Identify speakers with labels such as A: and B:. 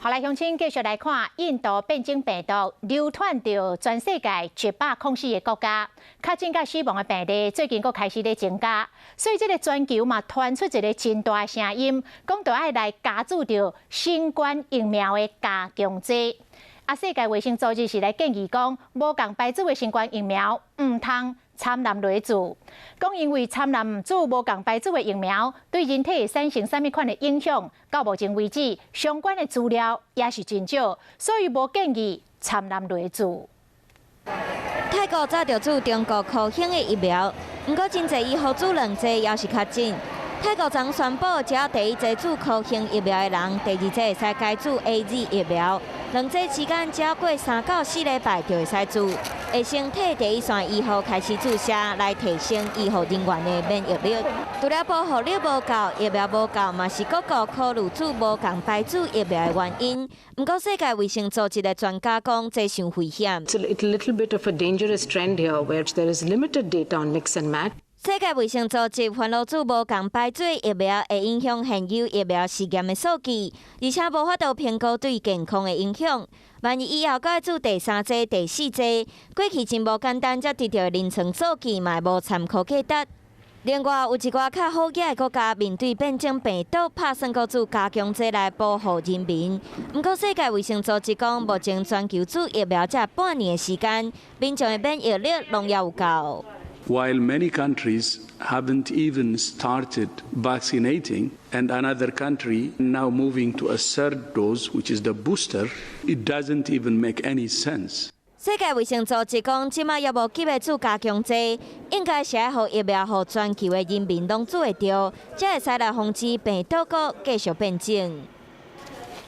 A: 好來，鄉親繼續來看印度變種病毒流竄著全世界104個國家，確診佮死亡的病例最近閣開始咧增加，所以這个全球嘛傳出一个真大的聲音，講著愛來加注著新冠疫苗的加強劑。啊，世界衛生組織是來建議講，無仝牌子的新冠疫苗毋通摻濫來注，講因為摻濫注無仝牌子的疫苗，對人體會產生啥物款的影響，到目前為止相關的資料也是真少，所以無建議摻濫來注。
B: 泰國早就注中國科興的疫苗，毋過真濟醫護注兩劑猶是確診。泰國昨宣布，只要第一劑注科興疫苗的人，第二劑會使改注 AZ 疫苗。兩劑期間只要過3到4禮拜就會使注。會先替第一線醫護開始注射，來提升醫護人員的免疫力。除了保護力無夠，疫苗無夠，嘛是各國考慮注無仝牌子疫苗的原因。毋過世界衛生組織的專家講，這傷危險。
C: It's a little bit of a dangerous trend here, where there is limited data on mix and match.
B: 世界衛生組織煩惱注無仝牌子疫苗會影響現有疫苗試驗的數據，而且無法度評估對健康的影響。萬一以後閣愛注第三劑、第四劑，過去真無簡單，才得著的臨床數據嘛無參考價值。另外，有一寡較好額的國家面對變種病毒，拍算閣注加強劑來保護人民。毋過，世界衛生組織講，目前全球注疫苗才半年的時間，民眾的免疫力攏猶有夠。
D: While many countries haven't even started vaccinating, and another country now moving to a third dose, which is the booster, it doesn't even make any sense.
B: 世界衛生組織講，這馬猶無急著注加強劑，應該是愛予疫苗予全球的人民攏注會著，才會使來防止病毒閣繼續變種。